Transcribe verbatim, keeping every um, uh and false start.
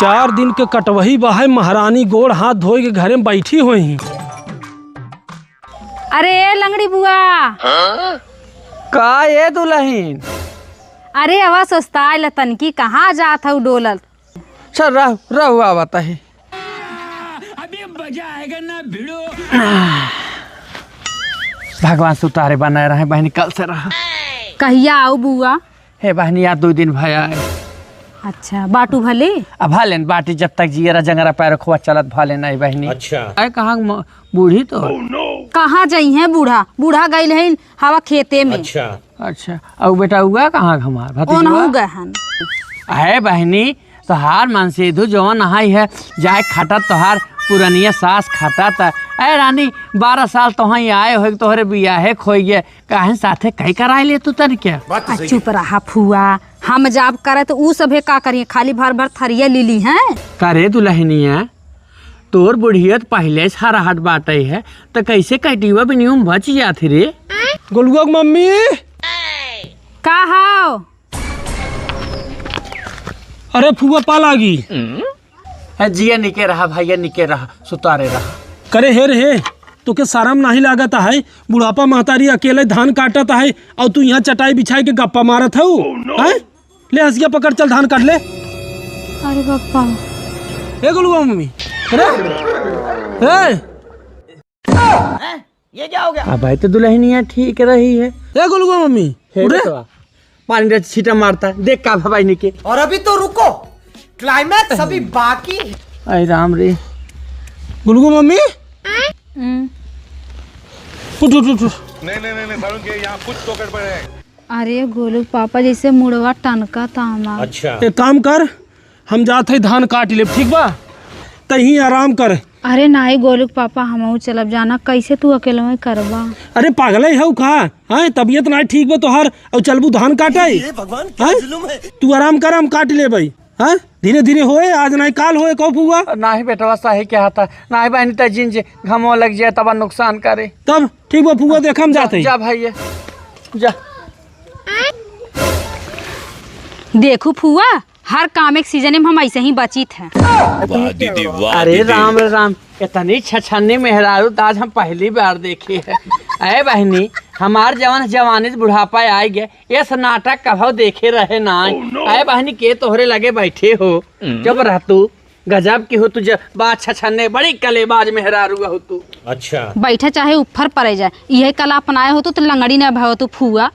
चार दिन के कटवही बा है, महारानी गोड़ हाथ धोए के घरे में बैठी होई। अरे ए लंगड़ी बुआ। का ए दुलहिन? अरे अवा सुस्ताइल तनकी, कहाँ जात हऊ डोलत? चल रह, रहुआ बताही। अभी मजा आएगा ना भिड़ो। भगवान सुतारे बनाए रहे बहनी, कल से रहा। कहिया आऊ बुआ? हे बहनी, यार दो दिन भया है। अच्छा, बाटू भले? अब भले न बाटी, जब तक जियरा जंगरा पैर खोआ चलत भले नहीं बहनी। अच्छा। अरे कहाँ म-, बूढ़ी तो? कहाँ जाई है बूढ़ा? बूढ़ा गइल है हवा खेते में। अच्छा। अच्छा, अउ बेटा उगा कहाँ हमार भतीजवा? ओनहु गए हन। अहे बहनी, तोहार मनसेधु जवन आई है, जाए खटत तोहार पुरनिया सास खटत। अरे रानी, बारह साल तोहई आए हो, तोहरे बियाहे खोई गए, काहे साथे कई कराए ले तू तन क्या? आ, चुप रहा फुआ, हम जाब करे तो ऊ सभे का करिए, खाली भर भर थरिया ली ली हैं। करे दुलहनिया, तोर बुढ़िया त पहिले से हराहट बाटे है, त कैसे कटिवा बिनियो में बच जात रे? गोलुआ के मम्मी। का हाव? अरे फुआ पा लागी। ए, जिया निके रहा भैया, निके रहा, सुतारे रहा। करे हे रे हे, तोके शरम नाही लागत है? बुढ़ापा महतारी अकेले धान काटत है और तू यहाँ चटाई बिछाई के गप्पा मारत हऊ? हैं? ले हंसिया पकड़, चल धान काट ले। अरे बापा। ए गोलुआ मम्मी, रे, रे। हैं? ये क्या हो गया? अब भाई तो दुलहनिया ठीक रही है। ए गोलुआ मम्मी, हे उठ रे। बेटवा, पानी रे छींटा मारता, देख का भवाई निके। और अभी तो रुको, climax अभी बाकी है। आई राम रे। गोलुआ मम्मी। हम्म। उठ, उठ, उठ, उठ। नहीं, नहीं, नहीं, नहीं, सारुण के यहाँ कुछ तो गड़बड़ है। अरे गोलू पापा, जैसे मुड़वा टनका था हमार। अच्छा। एक काम कर, हम जात है धान काट लेब, ठीक बा? तहीं आराम कर। अरे नाई गोलू पापा, हमहू चलब, जाना कैसे तू अकेलवे करबा? अरे पागल है हऊ का? हैं, तबियत नाई ठीक बा तोहार और चलबू धान काटे? हे भगवान, क्या हैं? जुल्म है। तू आराम कर, हम काट लेबै। हैं? धीरे धीरे होए, आज नाई काल होए, कहो फुआ। नाही बेटवा, सही कहा था। नाही बहनी, त जिन जे घमवा लग जाए तब नुकसान करे। तब ठीक बा फुआ, देख हम जात है। जा भैया, जा। देखू फुआ, हर काम एक सीजन में हम ऐसे ही बचित हैं। वाह दीदी, वाह अरे दीदी। राम रे राम, इतनी छछन्नी मेहरारू तो आज हम पहली बार देखे हैं। अरे बहनी, हमार जवान जवानी से बुढ़ापा आए गए, ये सब नाटक कभो देखे रहे ना। Oh, no। अरे बहनी, के तोहरे लगे बैठे हो, हम्म। चुप रह तू। गजब की हो तू, ज-, बात छछन्ने, बड़ी कलेबाज मेहरारू हो तू। अच्छा। बैठे चाहे ऊपर पड़े जाए, यही कला अपनाए हो तू, तो लंगड़ी ना भयो तू फुआ।